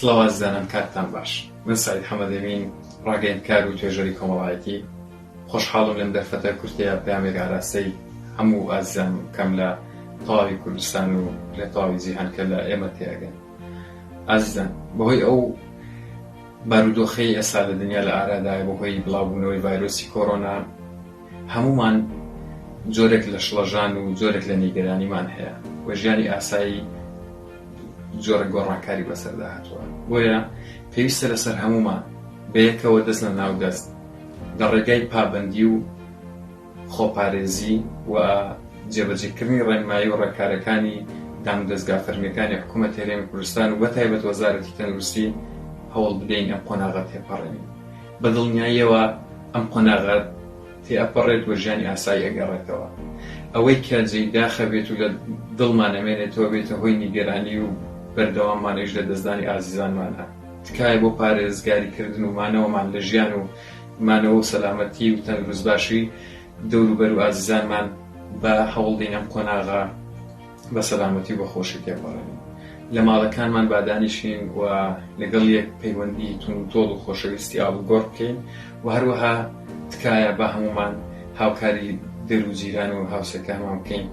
سڵاو ئازیزانم کاتتان باش من سەعید حەمەدەمین ڕاگەیەندکار و توێژەری کۆمەڵایەتی خۆشحاڵم لەم دەرفەتە کورتەیە پەیامێک ئاراستەی هەموو ئازیزانم بکەم لە تەواوی کوردستان و لە تەواوی جیهان کە لە ئێمە تێئەگەن ئازیزان بەهۆی ئەو بارودۆخەی ئێستا لە دنیا لە ئارادایە بەهۆی بڵاوبوونەوەی ڤایرۆسی کۆرۆنا هەموومان جۆرێک لە شڵەژان و جۆرێک لە نیگەرانیمان هەیە و ژیانی ئاسایی جۆرە گۆڕانکاری بەسەردا هاتووە بۆیە پێویستە لەسەر هەموومان بەیەکەوە دەست لە ناو دەست لە ڕێگای پابەندی و خۆپارێزی و جێبەجێکردنی ڕێنمایی و ڕێکارەکانی دامودەزگا فەرمییەکانی حکوومەتی هەرێمی کوردستان و بەتایبەت وەزارەتی تەندروستی هەوڵ بدەین ئەم قۆناغە تێپەڕێنین. بە دڵنیاییەوە ئەم قۆناغە تێئەپەڕێت و ژیانی ئاسایی ئەگەڕێتەوە. ئەوەی کە جێی داخە بێت و لە دڵمان ئەمێنێتەوە بێتە هۆی نیگەرانی و بەردەواممان ئەویش لەدەستدانی ئازیزانمانە. تکایە بۆ پارێزگاری کردن و مانەوەمان لە ژیان و مانەوە و سەلامەتی و تەندروست باشی دەوروبەر و ئازیزانمان با هەوڵدەین ئەم قۆناغە بە سەلامەتی و بە خۆشی تێپەڕێنین. لە ماڵەکانمان با دانیشین و لەگەڵ یەک پەیوەندی توندوتۆڵ و خۆشەویستی ئاڵوگۆڕ بکەین و هەروەها تکایە با هەموومان هاوکاری دەر و جیران و هاوسێکانمان بکەین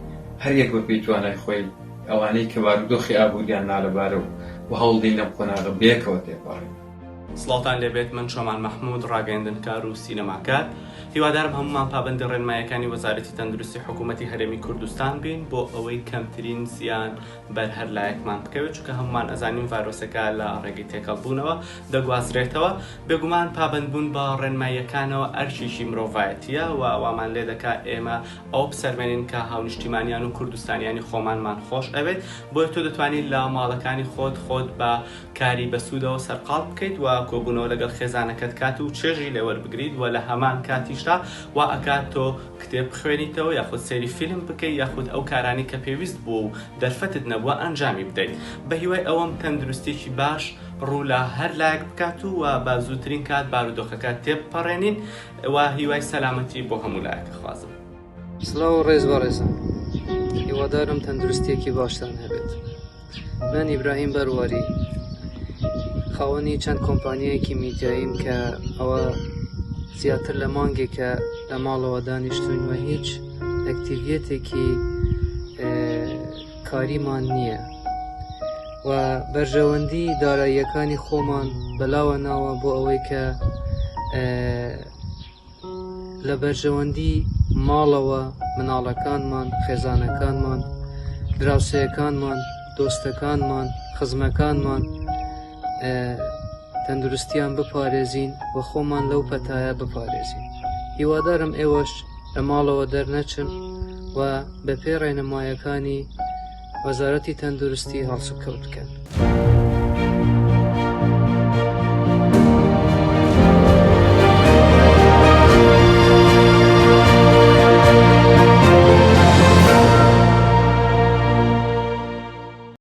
هەر یەک بە پێی توانای خۆی ئەوانەی کە بارودۆخی ئابووریان نالەبارە و و هەوڵدەین لەم قۆناغە بەیەکەوە تێپەڕین. سڵاوتان لێبێت من چۆمان مەحمود ڕاگەیەندنکار و سینەماکار هیوادارم هەموومان پابەندی ڕێنمایەکانی وەزارەتی تەندروستی حکوومەتی هەرێمی کوردستان بین بۆ ئەوەی کەمترین زیان بەر هەر لایەکمان بکەوێت چونکە هەموومان ئەزانین ڤایرۆسەکە لە ڕێگەی تێکەڵبوونەوە دەگوازرێتەوە بێگومان پابەندبوون بە ڕێنماییەکانەوە ئەرکێکی مرۆڤایەتییە و وامان لێدەکا ئێمە ئەوە بسەلمێنین کە هاونیشتیمانیان و کوردستانیانی خۆمانمان خۆش ئەوێت، بۆیە تۆ دەتوانیت لە ماڵەکانی خۆت خۆت بە کاری بەسوودەوە سەرقاڵ بکەیت و کۆبوونەوە لەگەڵ خێزانەکەت کات و چێژی لێ وەربگریت و لە هەمان کاتیشدا وا ئەکات تۆ کتێب بخوێنیتەوە یاخود سەیری فیلم بکەیت یاخود ئەو کارانەی کە پێویست بووە و دەرفەتت نەبووە ئەنجامی بدەیت. بە هیوای ئەوەم تەندروستیەکی باش ڕوو لە هەر لایەک بکات و بە زووترین کات بارودۆخەکە تێبپەڕێنین. و هیوای سەلامەتی بۆ هەموو لایەک ئەخوازم. سڵاو و ڕێز بەڕێزان هیوادارم تەندروستیەکی باشتان هەبێت من ئیبراهیم بەرواری خاوەنی چەند کۆمپانیایەکی میدیاییم کە ئەوە زیاتر لە مانگێکە لە ماڵەوە دانیشتوین و هیچ ئەکتیڤیەتێکی کاریمان نییە و بەرژەوەندی داراییەکانی خۆمان بەلاوە ناوە بۆ ئەوەی کە لە بەرژەوەندی ماڵەوە مناڵەکانمان خێزانەکانمان دراوسێەکانمان دۆستەکانمان خزمەکانمان تەندروستیان بپارێزین و خۆمان لەو پەتایە بپارێزین هیوادارم ئێوەش لە ماڵەوە دەرنەچن و بەپێی ڕێنمایەکانی وەزارەتی تەندروستی هەڵسوکەوت بکەن.